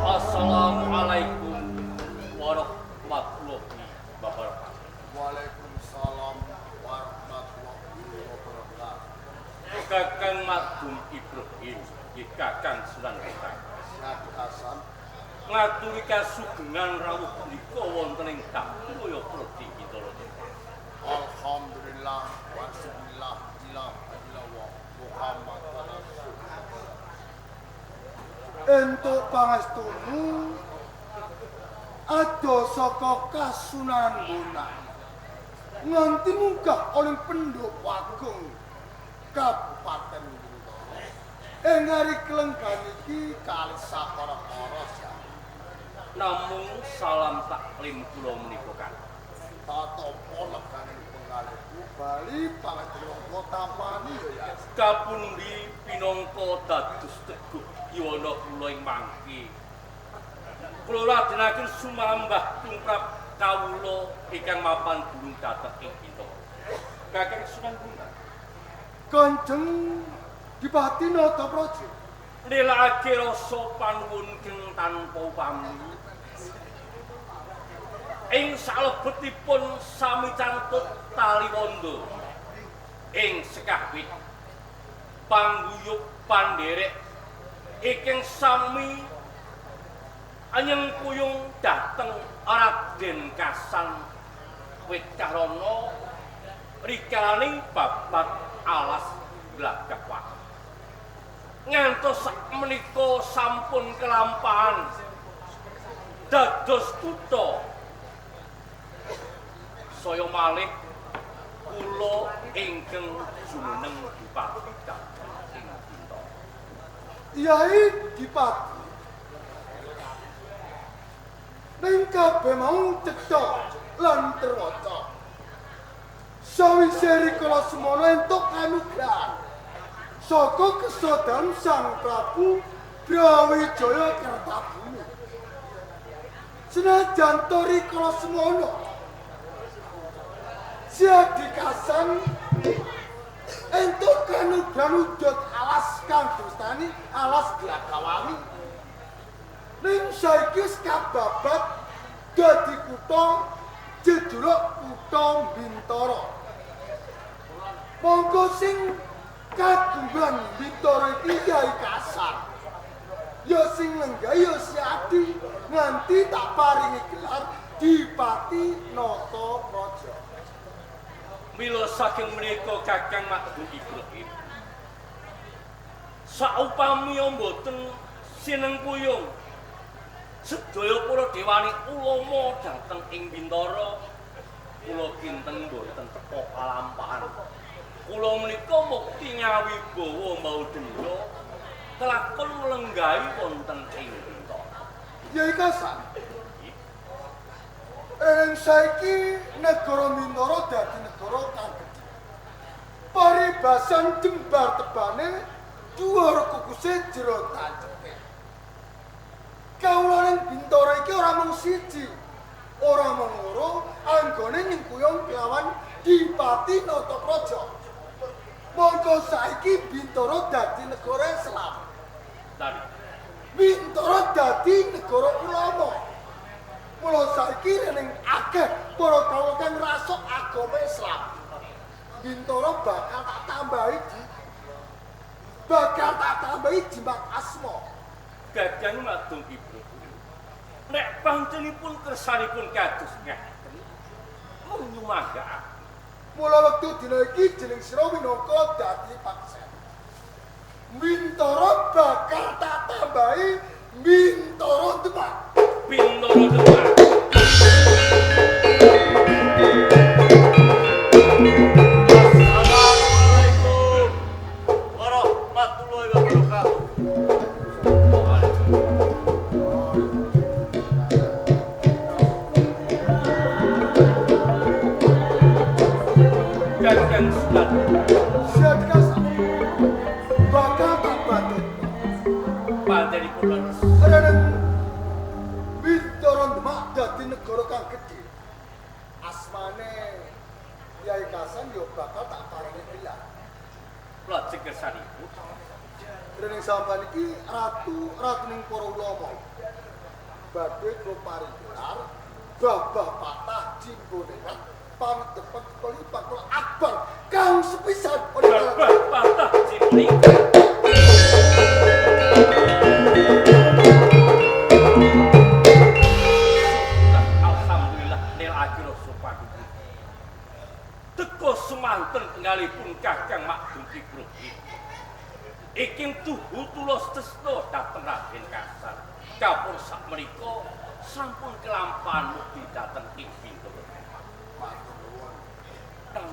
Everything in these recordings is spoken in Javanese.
Assalamualaikum warahmatullahi wabarakatuh. Waalaikumsalam warahmatullahi wabarakatuh. Kakang Madum Ibrahim, Kakang Sunan Bonang. Syekh Hasan ngaturi kasugengan rawuh punika wonten ing Dapuraya Prodi Bintara. Alhamdulillah wa syukurillah ila illallah Muhammad rasulullah. Entuk pangestumu ado saka Kasunan Bonang nganti munggah oleh Pendopo Agung Kabupaten Bintara. Ing hari kelenggan iki kalih sakara-kara siap. Namung salam taklim kula menika kan. Tatampa leganing pengalihku bali pangajenengan tampani ya. Kapundi pinangka dados teguh yuwana kula ing mangke. Kula ladenaken sumambah tumrap kawula ingkang mapan gunung dhateng ing Bintara. Kakang Sunan Bonang. Kanjeng Dipati Natapraja. Nilakake rasa panuwun keng tanpa upami. Ing salebetipun sami cantut tali wanda ing sekahwit pangguyub pandherek ingkang sami anyengkuyung dhateng Raden Kasan Witkarana rikalaning babat alas Glagah Watu. Ngantos sakmenika sampun kelampahan dados kutha saya malih kula ingkang jumeneng Dipati dhateng ing Bintara. Yai Dipati ning kabeh mau cetha lan terwaca. Sawise rikala semono entuk kanugrahan saka kesodan Sang Prabu Brawijaya Kertabumi. Senajan to rikala semono Siadi Kasan entuk kanugrahan wujud alas kang dustani alas Glagawangi. Ning saiki wis kababat dadi kutha jejuluk kutha Bintara. Monggo sing kagungan Bintara iki Yai Kasan. Ya sing lenggah ya Siadi nganti tak paringi gelar Dipati Natapraja. Mila saking menika Kakang Madum Ibrahim. Saupami mboten sinengkuyung sedaya para dewani ulama dhateng ing Bintara, kula kinten mboten teka kalampahan. Kula menika mukti nyawibawa mau denda kelakon nglenggahi wonten ing Bintara. Yai Kasan. Ing saiki negara Bintara dadi negara kang gedhe. Paribasan jembar tebane dhuwur kukuse jero tancepe. Kawula ning Bintara iki ora mung siji, ora mung loro, anggone nyengkuyung kelawan Dipati Natapraja. Mongko saiki Bintara dadi negara Islam. Bintara dadi negara ulama. Mula saiki ning akeh para kawula kang rasuk agama Islam. Bintara bakal tak tambahi di bakal tak tambahi jimat asma. Kakang Madum Ibrahim. Nek panjenenganipun kersanipun kados ngaten, mung nyumangga. Mula wektu dina iki jeneng sira minangka dadi paksen. Bintara bakal tak tambahi Bintara Demak. Bintara Demak. Assalamualaikum warahmatullahi wabarakatuh. Kakang Sunan. Siap Kasan. Bakal tak badhe. Panjenenganipun leres. Reneng Bintara Demak dadi negara kang gedhe. Asmane Kyai Kasan yo bakal tak paringi gelar. Lajeng kersanipun Reneng sampeyan iki ratu ratuning para ulama. Badhe kula paringi gelar Babah Patah Jinggonewat Pangdepet Kelipakul Akbar kang sepisan. Babah Patah Jinggonewat. Alhamdulillah nil akhir sopan. Teko semanten tenggalipun Kakang Makdum Ibrahim. Iking tuhu tulos tresna dhateng Raden Kasan. Kapur sakmenika sampun kelampahan mukti dhateng ing Bintoro. Matur nuwun.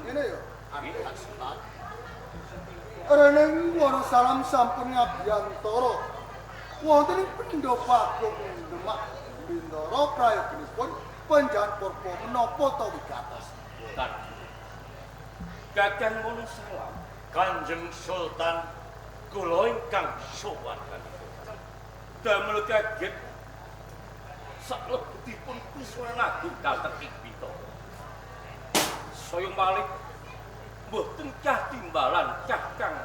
Ngene yo, Kakang Sultan. Reneng Wonosalam sampun ngabiyantara. Wonten ing Pendopo Agung Demak Bintara prayoginipun panjenengan purba menapa ta wigatos. Kakang Wonosalam, Kanjeng Sultan kula ingkang sowan damel kaget saklebetipun Kuswana Agung dhateng ing Bintara. Saya malih mboten katimbalan Kakang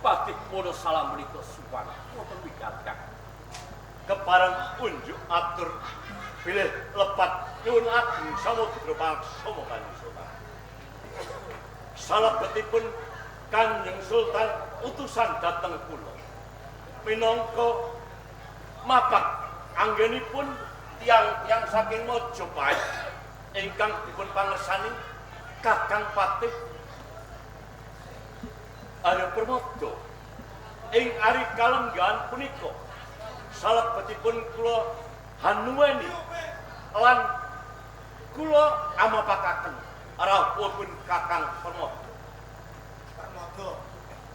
Patih Wonosalam menika sowan wonten wigatos. Kepareng unjuk atur bilih lepat nyuwun ageng samudra pangsama Kanjeng Sultan. Salebetipun Kanjeng Sultan utusan dhateng kula minangka mapak anggenipun tiyang-tiyang saking Majapahit ingkang dipun pangersani Kakang Patih Arya Permada ing ari kalenggahan punika. Salebetipun kula hanuweni lan kula amapakaken rawuhipun Kakang Permada. Permada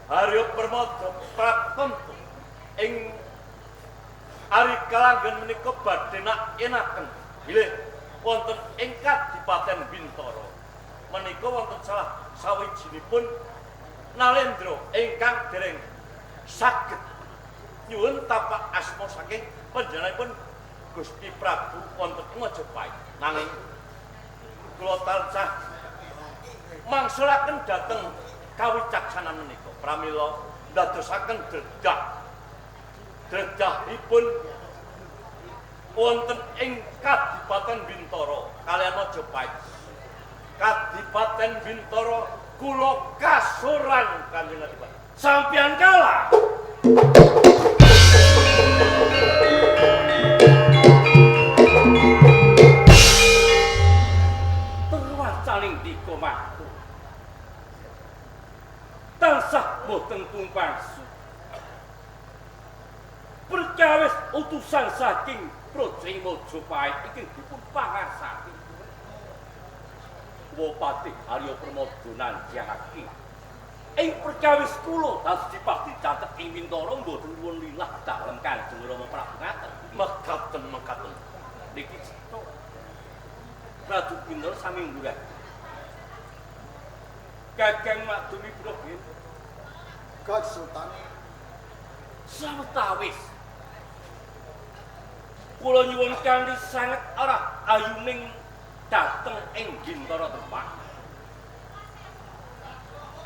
Arya Permada prapemtu ing ari kalanggen menika badhe nakenaken bilih wonten ing Kadipaten Bintara menika wonten salah sawijinipun nalendra ingkang dereng saged nyuwun tapak asma saking panjenenganipun Gusti Prabu wonten ing Majapahit. Nanging kula tansah mangsulaken dhateng kawicaksanan menika pramila ndadosaken dredah dredahipun wonten ing Kadipaten Bintara kaliyan Majapahit. Kadipaten Bintara kula kasuran Kanjeng Adipati. Sampeyan kalah. Terwacaning dika matur. Tansah boten tumpangsu. Perkawis utusan saking Praja Majapahit iki dipun pangarsani. Wopatih Arya Permada nanjahake ing perkawis kula dados dipasti dhateng ing Bintara mboten nyuwun lilah dalem Kanjeng Rama Prabu ngaten. Mekaten mekaten. Niki cetha. Prabu Bintara sami nggurah. Kakang Makdum Ibrahim Kanjeng Sultan sawetawis kula nyuwun kanthi sanget arah ayuning dhateng ing Bintara Demak.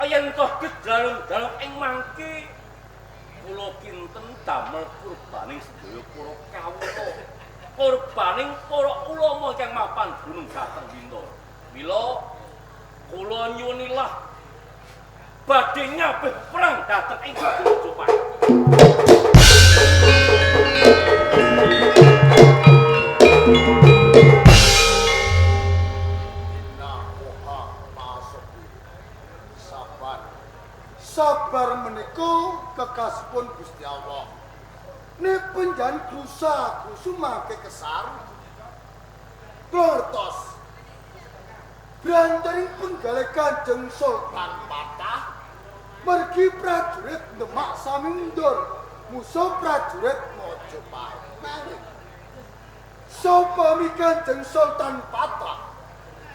Yen toh gedalung-dalung ing mangke kula kinten damel kurbaning sedaya para kawula, kurbaning para ulama ingkang mapan gunung dhateng Bintara. Mila kula nyuwunilah badhe nyabeh perang dhateng ing Majapahit. Sabar menika kekasipun Gusti Allah. Nek panjenengan grusa grusu mangke kesar. Kula ngertos. Brantaning penggalih Kanjeng Sultan Patah mergi prajurit Demak sami mundur musuh prajurit Majapahit. Nanging sapa Kanjeng Sultan Patah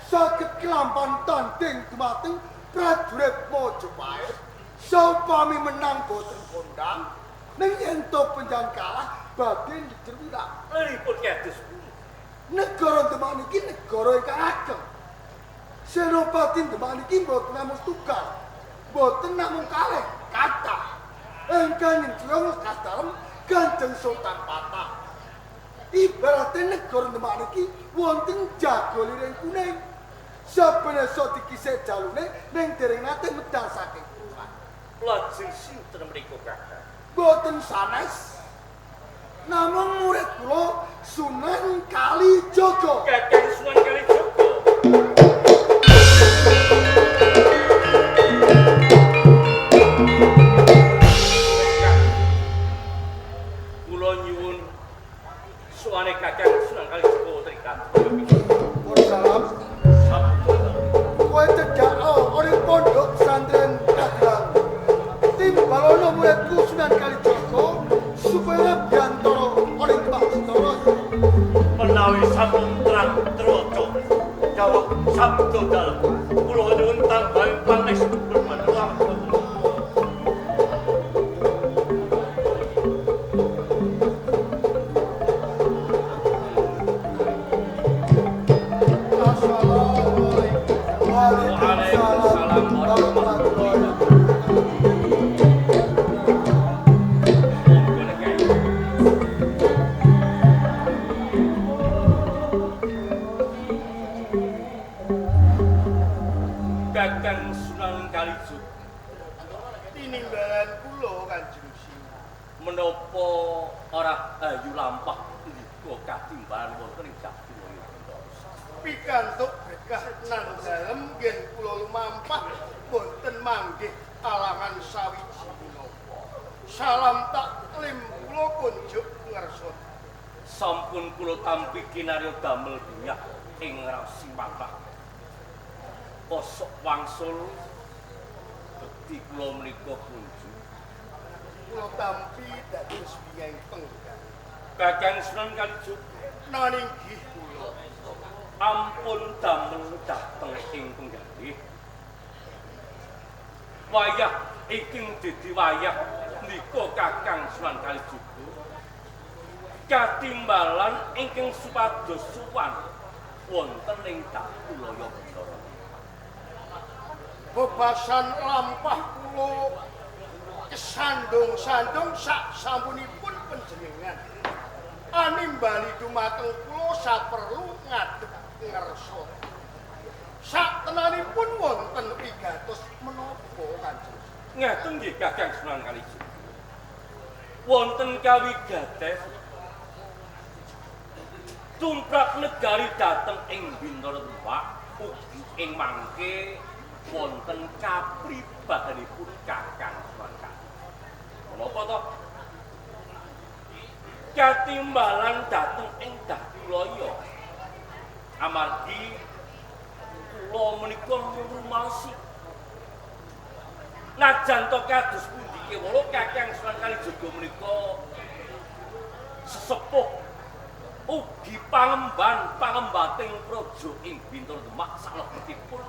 saged kelampan tanding dumateng Prajurit Majapahit saupami menang boten kondang, ning yen to panjenengan kalah badhe dicerwirang. Liripun kados pundi? Negara Demak niki negara ingkang ageng. Senopati Demak niki mboten namung setunggal, mboten namung kalih, kathah. Ingkang nyengkuyung lekas dalem Kanjeng Sultan Patah. Ibarate negara Demak niki wonten jago liring kuning. Saben esuk dikisik jalune ning dereng nate medal saking kulon. Lajeng sinten mriku Kakang? Mboten sanes. Namung murid kula Sunan Kalijaga. Kakang Sunan Kalijaga. Kula nyuwun suwane Kakang Sunan Kalijaga wonten ing kados. Salam. Kowe cedhak ora pondok pesantren Kadilangu. Timbalono muridku Sunan Kalijaga supaya biantara ora Demak Bintara. Menawi sampun terang truwaca dawuh sabda dalem kula nyuwun tambahan pangestu panjenengan. Assalamualaikum. Waalaikumsalam warahmatullahi wabarakatuh. Kakang Sunan Kalijaga, Tinimbalan kula Kanjeng Sinuwun. Menapa ora ayu lampah ndika katimbalan wonten ing Jatiloyo Bintara? Pikantuk berkah nang dalem ngen kula lumampah boten manggih alangan sawiji menapa. Salam taklim kula kunjuk ngersa. Sampun kula tampi kinarya damel bingah ing raos mangkah. Kosok wangsul bekti kula menika kunjuk. Kula tampi dados bingah penggal. Kakang Sunan Kalijaga, Naning nggih kula. Ampun damel dhateng ing penggalih. Wayah iki dadi wayah nika Kakang Sunan Kalijaga katimbalan ingkang supados sowan wonten ing Datulaya Bintara. Bebasan lampah kula kesandung-sandung sak sampunipun panjenengan. Animbali dumateng kula saperlu ngadhep ngersa. Sak tenanipun wonten wigatos menapa Kanjeng? Ngaten nggih Kakang Sunan Kalijaga. Wonten kawigaten tumrap negari dhateng ing Bintara Demak ugi ing mangke wonten kapribadanipun Kakang Sunan Kalijaga. Menapa to? Katimbalan dhateng ing Datulaya. Amargi kula menika ngrumaosi. Najan to kados pundi kewala Kakang Sunan Kalijaga menika sesepuh ugi pangemban pangembating praja ing Bintara Demak salebetipun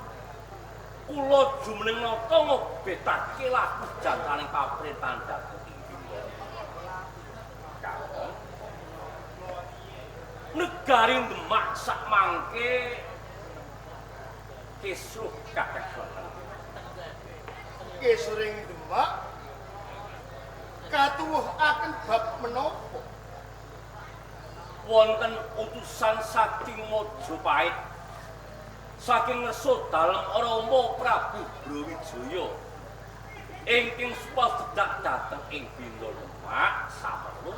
kula jumeneng nata ngobetake laku jantaning paprentahan dhateng ing Bintara. Negari Demak sak mangke kisruh Kakang Sunan Kalijaga. Kisruhing Demak katuwuhaken bab menapa? Wonten utusan saking Majapahit saking ngersa dalem Rama Prabu Brawijaya ingkang supados cedhak dhateng ing Bintara Demak saperlu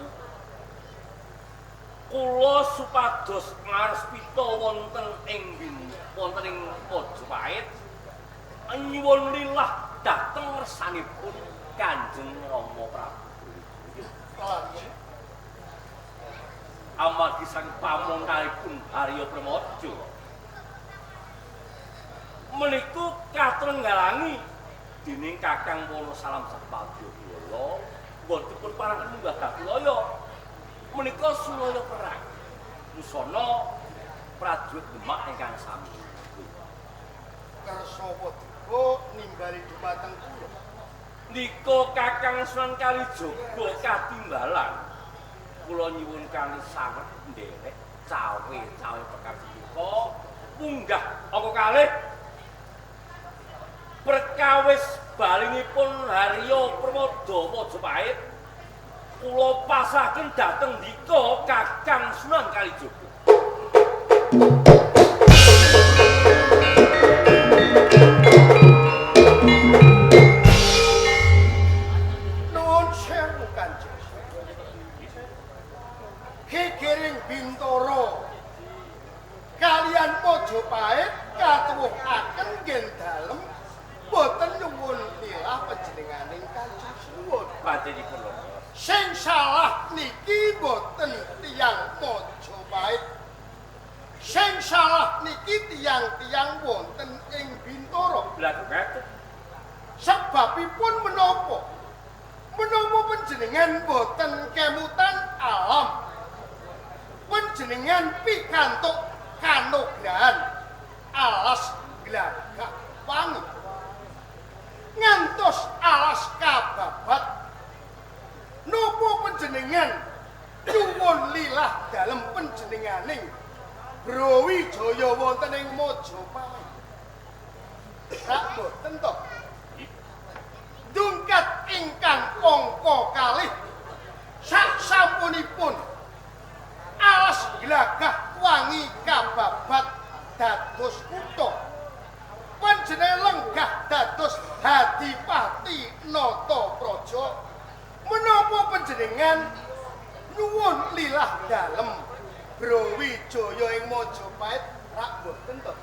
kula supados ngarespita wonten ing wonten ing Majapahit nyuwun lilah dhateng ngersanipun Kanjeng Rama Prabu Brawijaya. Amargi saking pamonganipun Harya Pramaja menika katrenggalangi dening Kakang Wonosalam Sapadya kula wontenipun parangan munggah Datulaya menika sulaya perang musana prajurit Demak ingkang sami. Kersa paduka animbali dumateng kula? Nika Kakang Sunan Kalijaga katimbalan. Kula nyuwun kanthi sanget nderek cawe-cawe perkawis punika munggah angka kalih perkawis balinipun Harya Permada Majapahit kula pasrahaken dhateng ndika Kakang Sunan Kalijaga. Nuwun sewu Kanjeng. Gegering Bintara kalian Majapahit katuwuhaken nggih dalem boten nyuwun nilah panjenenganing Kanjeng Sinuwun. Panjenenganipun lho. Sing salah niki boten tiyang Majapahit. Sing salah niki tiyang-tiyang wonten ing Bintara. Lha ngaten. Sebabipun menapa? Menapa panjenengan boten kemutan alam? Panjenengan pikantuk kanugrahan alas glagah wangi ngantos alas kababat. Napa panjenengan nyuwun lilah dalem panjenenganing Brawijaya wonten ing Majapahit? Rak boten to? Dungkat ingkang angka kalih sak sampunipun alas glagah wangi kababat dados kutha, panjenengan lenggah dados Hadipati Natapraja. Menapa panjenengan nyuwun lilah dalem Brawijaya ing Majapahit? Rak boten to?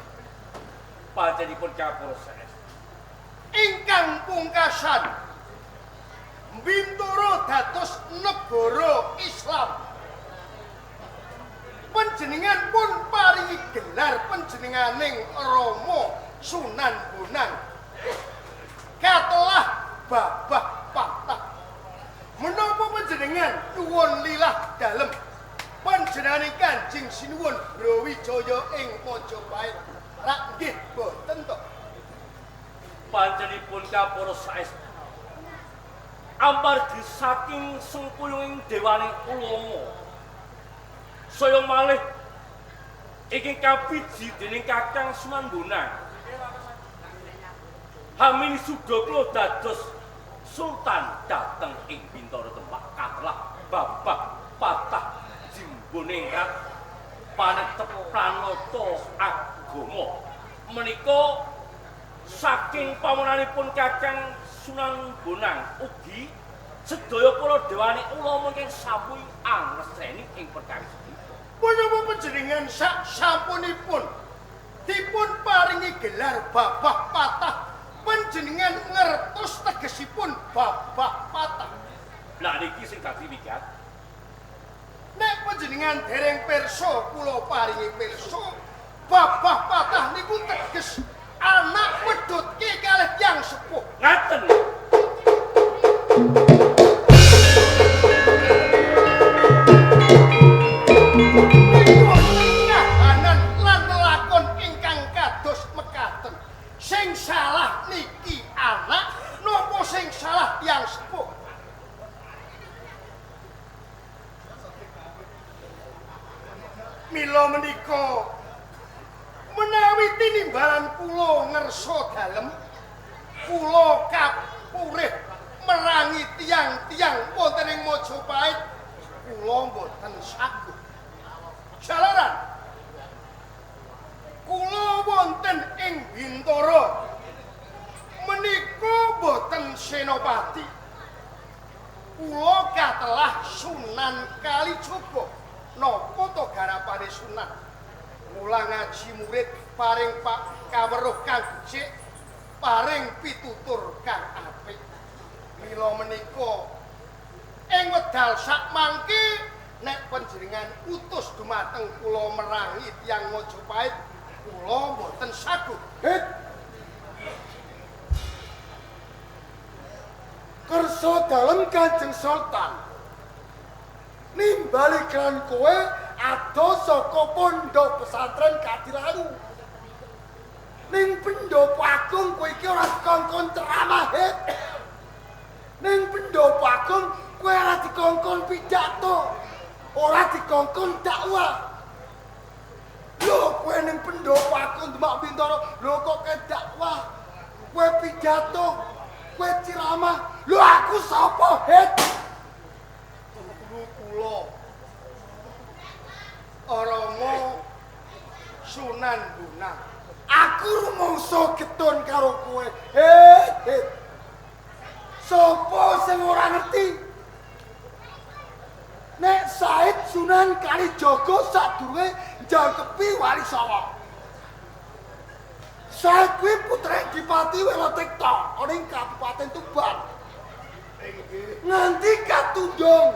Panjenenganipun kapura saestu. Ingkang pungkasan Bintara dados negara Islam. Panjenengan pun paringi gelar panjenenganing Rama Sunan Bonang katelah babah patah. Menapa panjenengan nyuwun lilah dalem panjenengane Kanjeng Sinuwun Brawijaya ing Majapahit? Rak nggih boten to? Panjenenganipun kapura saestu. Amargi saking sengkuyunging dewaning ulama saya malih iki kapiji dening Kakang Sunan Bonang. Hamini suda kula dados sultan dhateng ing Bintara Demak katelah babah patah jimboning rat panetep pranata agama. Menika saking pamonanipun Kakang Sunan Bonang ugi sedaya para dewani ulama ingkang sampun angreseni ing perkawis punika. Menapa panjenengan sak sampunipun dipun paringi gelar babah patah, panjenengan ngertos tegesipun babah patah? Lah niki sing dadi wigat. Nek panjenengan dereng pirsa, kula paringi pirsa, babah patah niku teges anak wedhutke kalih tiyang sepuh. Ngaten. Kahanan lan lelakon ingkang kados mekaten. Sing salah niki anak napa sing salah tiyang sepuh? Mila menika menawi tinimbalan kula ngersa dalem, kula kapurih merangi tiyang-tiyang wonten ing Majapahit, kula mboten saguh. Jalaran kula wonten ing Bintara menika mboten senopati. Kula katelah Sunan Kalijaga. Napa to garapane Sunan? Mulang ngaji murid paring pak kaweruh kang becik, paring pitutur kang apik. Mila menika ing wedal sak mangke nek panjenengan utus dumateng kula merangi tiyang Majapahit, kula mboten saguh. Het. Kersa dalem Kanjeng Sultan nimbali kelan kowe adoh saka pondok pesantren Kadilangu. Ning pendopo agung kowe iki ora dikongkon dikongkon pidato, ora dikongkon dakwah. Lho kowe ning pendopo aku Demak Bintara, lho kok ke dakwah, kowe pidato, kowe ceramah, lho aku sapa, Het? Guru kula Rama Sunan Bonang. Aku rumangsa getun karo kowe. Het, het. Sopo sing ora ngerti? Nek Said Sunan Kalijaga sadurunge njangkepi Wali Songo. Said kuwi putrane Dipati Wilatikta ana ing Kabupaten Tuban. Nganti katundhung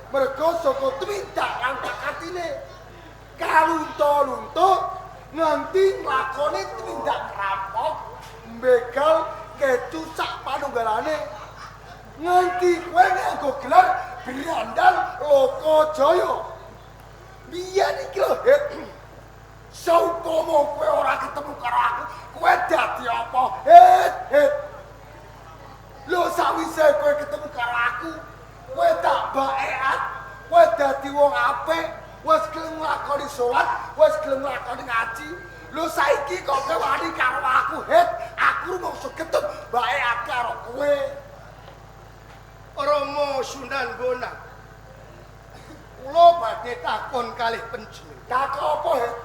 merga saka tumindak lan pakatine kalunta-lunta nganti nglakoni tumindak rampok mbegal kecu sak panunggalane nganti kowe nganggo gelar Brandal Lokajaya. Biyen iki lho, Het. Saupama kowe ora ketemu karo aku, kowe dadi apa? Het, het. Lho sawise kowe ketemu karo aku, kowe tak baeat, kowe dadi wong apik, wis gelem nglakoni salat, wis gelem nglakoni ngaji. Lho saiki kok kowe wani karo aku, Het? Aku rumangsa getun baeat karo kowe. Rama Sunan Bonang, kula badhe takon kalih panjenengan. Takon apa, Het?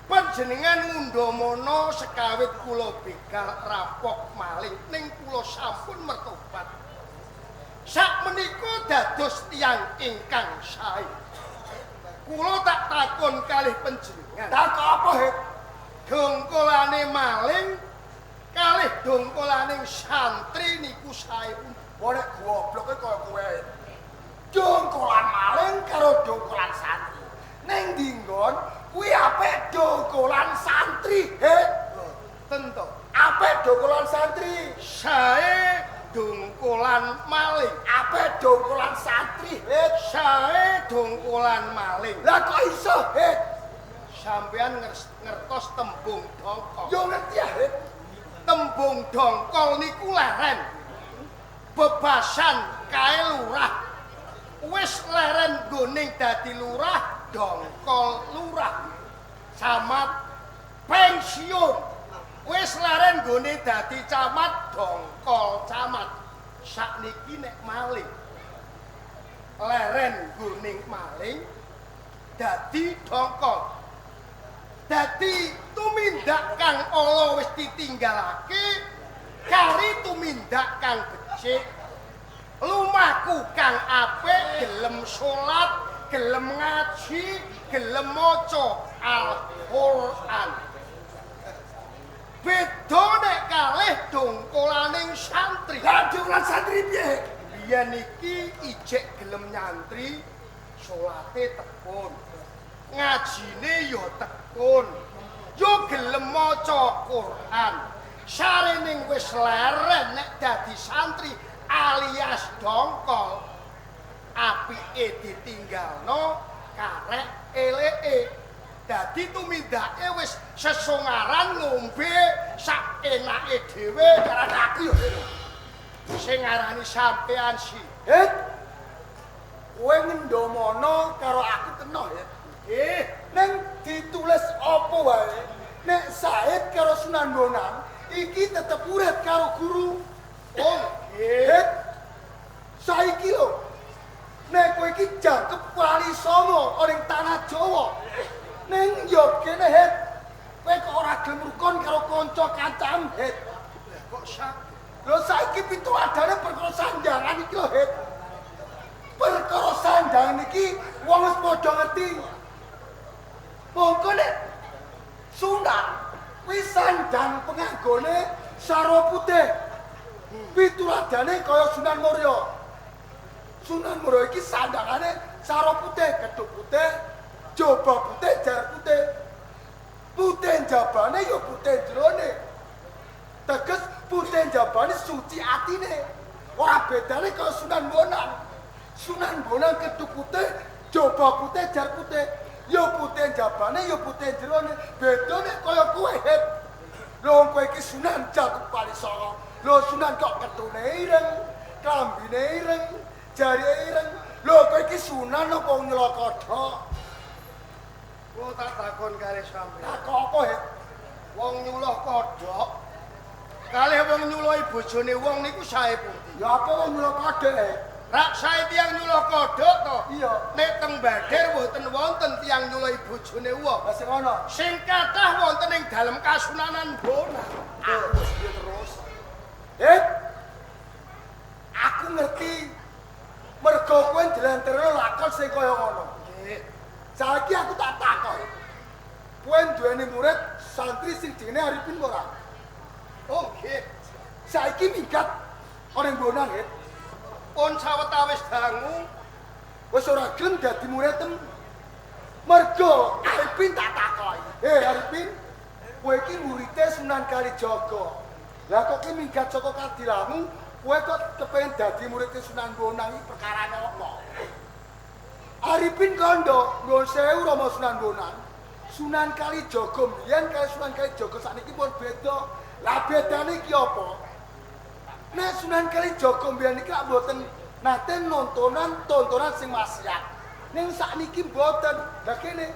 Panjenengan ngundhamana sekawit kula begal rampok maling ning kula sampun mertobat. Sakmenika dados tiyang ingkang sae. Kula tak takon kalih panjenengan. Takon apa, Het? Dongkolane maling kalih dongkolane santri niku sae pundi? Nek gobloke kaya kowe. Dongkolan maling karo dongkolan santri. Ning ndi nggon kuwi apik dongkolan santri, Het? Tentu. Apik dongkolan santri. Sae dongkolan maling. Apik dongkolan santri, Het. Sae dongkolan maling. Lah kok iso, Het? Sampeyan ngertos tembung dongkol. Yo ngerti ya, Het. Tembung dongkol niku leren. Bebasan kae lurah. Wis leren nggoning dadi lurah, dongkol lurah. Camat pensiun. Wis leren nggone dadi camat, dongkol camat. Sakniki nek maling. Leren nggoning maling dadi dongkol. Dadi tumindak kang ala wis ditinggalake, kari tumindak kang becik. Lumaku kang apik gelem salat, gelem ngaji, gelem maca Al-Qur'an. Beda nek kalih dongkolaning santri. Lah dongkolan santri piye? Biyen iki ijek gelem nyantri, salate tekun. Ngajine ya tekun. Ya gelem maca Qur'an. Sarening wis leren nek dadi santri alias dongkol, apike ditinggalno karek eleke. Dadi tumindake wis sesongaran ngombe sak enake dhewe. Karena aku yo sing ngarani sampean si. Het. Kowe ngendomono karo aku kena, Het. Nggih. Ning ditulis apa wae nek Said karo Sunan Bonang iki tetep urip karo guru. Oh, nggih. Saiki lho, nek kowe iki jangkep Wali Songo ning tanah Jawa. Ning yo kene, Het, kowe kok ora gelem rukun karo kanca kancam, Het. Lah kok sak? Lho saiki pituladane perkara sandangan iki lho, Het. Perkara sandangan iki wong wis padha ngerti. Mongko nek Sunan kuwi sandang penganggone sarwa putih. Pituladane kaya Sunan Muria. Sunan Muria iki sandangane sarwa putih, keduk putih, jaba putih, jar putih. Putih jabane ya putih jerone. Teges putih jabane suci atine. Ora bedane kaya Sunan Bonang. Sunan Bonang keduk putih, jaba putih, jar putih. Ya putih jabane ya putih jerone. Bedane kaya kowe, Het. Lho kowe iki Sunan Jatuh Wali Songo. Lho Sunan kok ketune ireng, klambine ireng, Jarike ireng. Lho kowe iki Sunan apa nyuloh kodhok? Kula tak takon kalih sampeyan. Takok apa, Hek? Wong nyuloh kodhok kalih wong nyulohi bojone wong niku sae pundi? Ya apa wong nyuloh kodhok, Hek? Rak sae tiyang nyuloh kodhok to? Iya. Nek teng Bader mboten wonten tiyang nyulohi bojone wong. Lah sing ana. Sing kathah wonten ing dalem Kasunanan Bonang. Terus piye terus? Hek. Aku ngerti. Mergo kowe njlentrehno lakon sing kaya ngono. Nggih. Saiki aku tak takon. Kowe duweni murid santri sing jenenge Arifin ora? Oh nggih. Saiki minggat ana ing Bonang, Hek. Pun sawetawis dangu wis ora gelem dadi muridem. Mergo Arifin tak takoki. Hei Arifin, kowe iki muride Sunan Kalijaga. Lah kok ki minggat saka kadilamu, kowe kok kepengin dadi murid Sunan Bonang iki perkarane apa? Arifin kandha, nuwun sewu Rama Sunan Bonang. Sunan Kalijaga mbiyen kali Sunan Kalijaga sakniki pun beda. Lah bedane iki apa? Nek Sunan Kalijaga mbiyen iki lak mboten nate nontonan tontonan sing maksiat. Ning sakniki mboten. Lah kene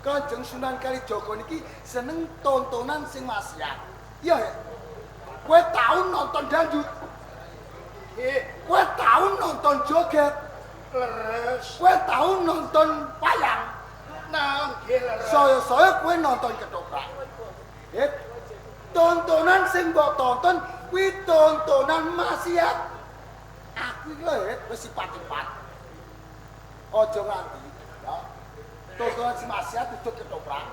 Kanjeng Sunan Kalijaga niki seneng tontonan sing maksiat. Iya, Hek. Kowe tau nonton dangdut? Nggih. Kowe tau nonton joget? Leres. Kowe tau nonton wayang? Nah, nggih leres. Saya-saya kowe nonton ketoprak. Hek. Tontonan sing mbok tonton kuwi tontonan maksiat. Aku iki lho, Hek, wis sifat-sifat. Aja nganti ya. Tontonan sing maksiat duduk ketoprak.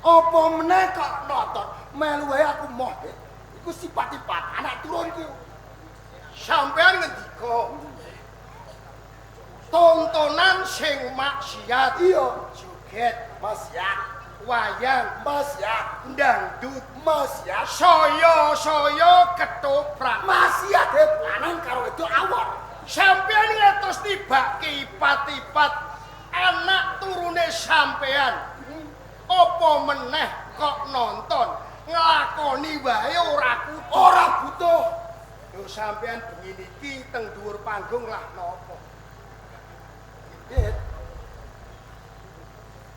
Apa meneh kok nonton melu wae aku moh, Hek. Iku sifat-sifat anak turunku. Sampeyan ngendika tontonan sing maksiat. Iya, joget maksiat, wayang maksiat, dangdut maksiat, saya-saya ketoprak maksiat. Hek, lanang karo wedok awor. Sampeyan ngantos tibake ipat-ipat anak turune sampeyan. Apa meneh kok nonton nglakoni wae ora kudu. Ora butuh. Lho sampeyan bengi niki teng dhuwur panggung lah napa? Hek.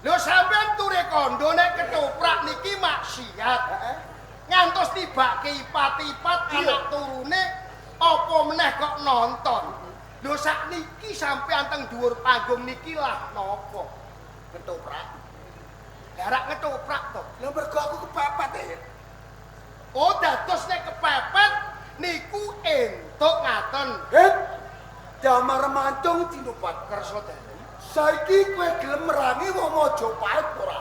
Lho sampeyan ture kandha nek ketoprak niki maksiat. Heeh. Ngantos tibake ipat-ipat anak turune apa meneh kok nonton. Lho sakniki sampeyan teng dhuwur panggung niki lah napa? Ketoprak. Lah ketoprak to. Lha mergo aku kepepet, Hek. Oh dados nek kepepet niku entuk ngaten. Hek. Damar mancung cinupat. Kersa dalem. Saiki kowe gelem merangi wong Majapahit ora?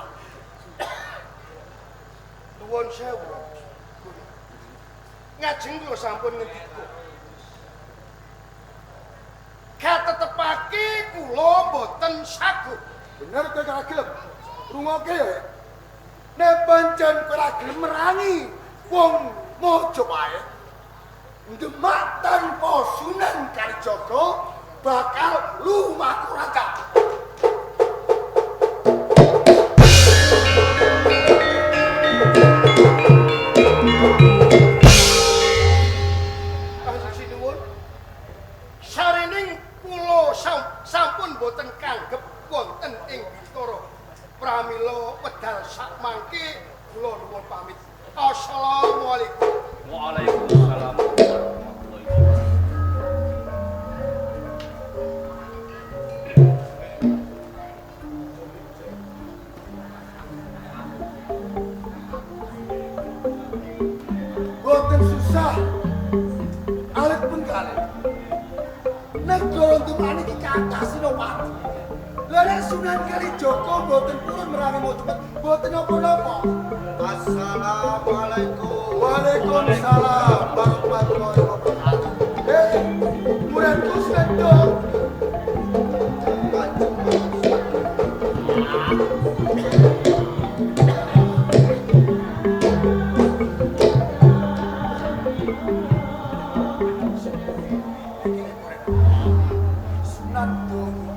Nuwun sewu. Ngajeng kula sampun ngendika. Katetepake kula mboten saguh. Bener kowe ora gelem. Rungokke ya. Nek pancen kowe ora gelem merangi wong Majapahit, Demak tanpa Sunan Kalijaga bakal lumaku raka. Kanjeng sinuwun. Sarining kula sampun mboten kanggep wonten ing Bintara. Pramila wedal sakmangke kula nuwun pamit. Assalamualaikum. Waalaikumsalam warahmatullahi wabarakatuh. Boten susah. Alit pun kalih. Negara Demak niki kathah Sinowati. Lah nek Sunan Kalijaga mboten purun merangi Majapahit, mboten napa-napa. Assalamualaikum. Waalaikumsalam warahmatullahi wabarakatuh. Hei, muridku sedo. Sunan Bonang.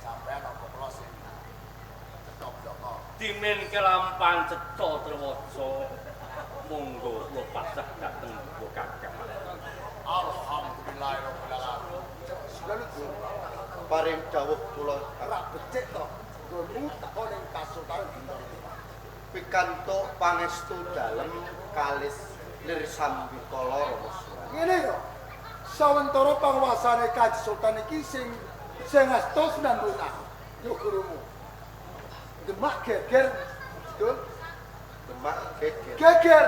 Sampeyan apa kula sing cetha bloko. Dimin kelampan cetha trewaca. Monggo kula pasrah dhateng Bapak Kakang. Paring dawuh kula Ora becik to. Nggonmu teko ning Kasultanan Bintara. Pikantuk pangestu dalem kalis lir sambikala Rama Sunan. Ngene yo. Sawentara panguwasane Kanjeng Sultan iki sing sing asta Sunan Bonang. Yo gurumu. Demak geger. Betul? Demak geger. Geger.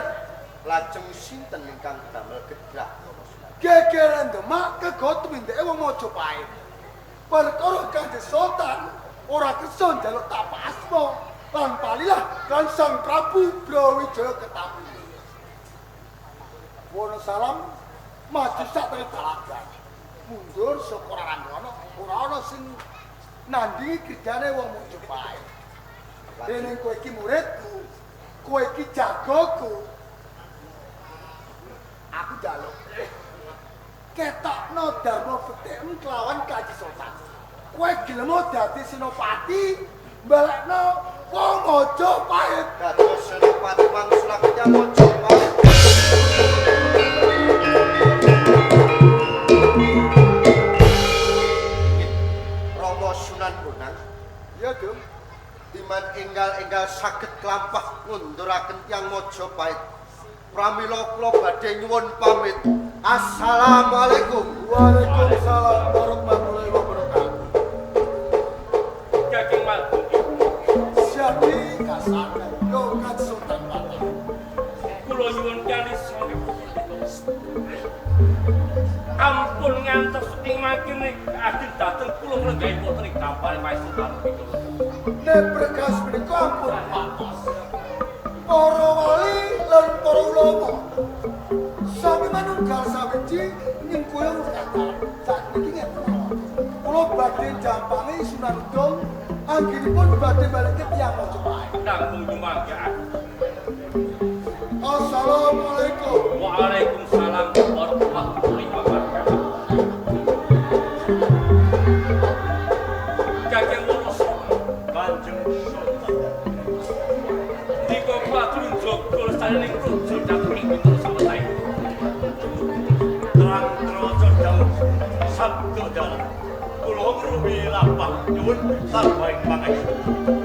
Lajeng sinten ingkang damel gedrah Rama Sunan? Gegeran Demak kegot tumindake wong Majapahit. Perkara Kanjeng Sultan ora kersa njaluk tapak asma lan palilah lan Sang Prabu Brawijaya ketapi. Wonosalam maju sak tengah dalagan. Mundur saka Ranggana ora ana sing nandingi kridane wong Majapahit. Dening kowe iki muridku, kowe iki jagoku. Aku njaluk ketokno dharma bektikmu kelawan Kanjeng Sultan. Kowe gelem dadi senopati, mbalekno wong Majapahit. Dados senopati wangsul tiyang Majapahit. Rama Sunan Bonang, Iya, Dum. timan enggal-enggal saged klampah ngunduraken tiyang Majapahit. Pramila kula badhe nyuwun pamit. Assalamualaikum. Waalaikumsalam warahmatullahi wabarakatuh. Kakeng Madung ibu. Jadi kasane yo Kanjeng Sultan Patah. Kula nyuwun kalis ampun ngantos ing mangkene ajeng dhateng kula nglenggahi wonten ing dampare Mas Sultan Bintara. Nek berkas menika ampun patos. Para wali lan para ulama sami manunggal sawiji nyengkuyung kathah. Sakniki ngeten mawon. Kula badhe jampangi Sunan Udung anggenipun badhe balike tiyang Majapahit. Namung nyumangga. Assalamualaikum. Waalaikumsalam warahmatullahi wabarakatuh. Kakeng Wonosobo, Kanjeng Sultan. nika kula aturi njaga lestarining praja dhateng ing Bintara Sametahe. Terang traca dawuh sabda dalem. Kula ngruwi lampah nyuwun tambahing pangestu.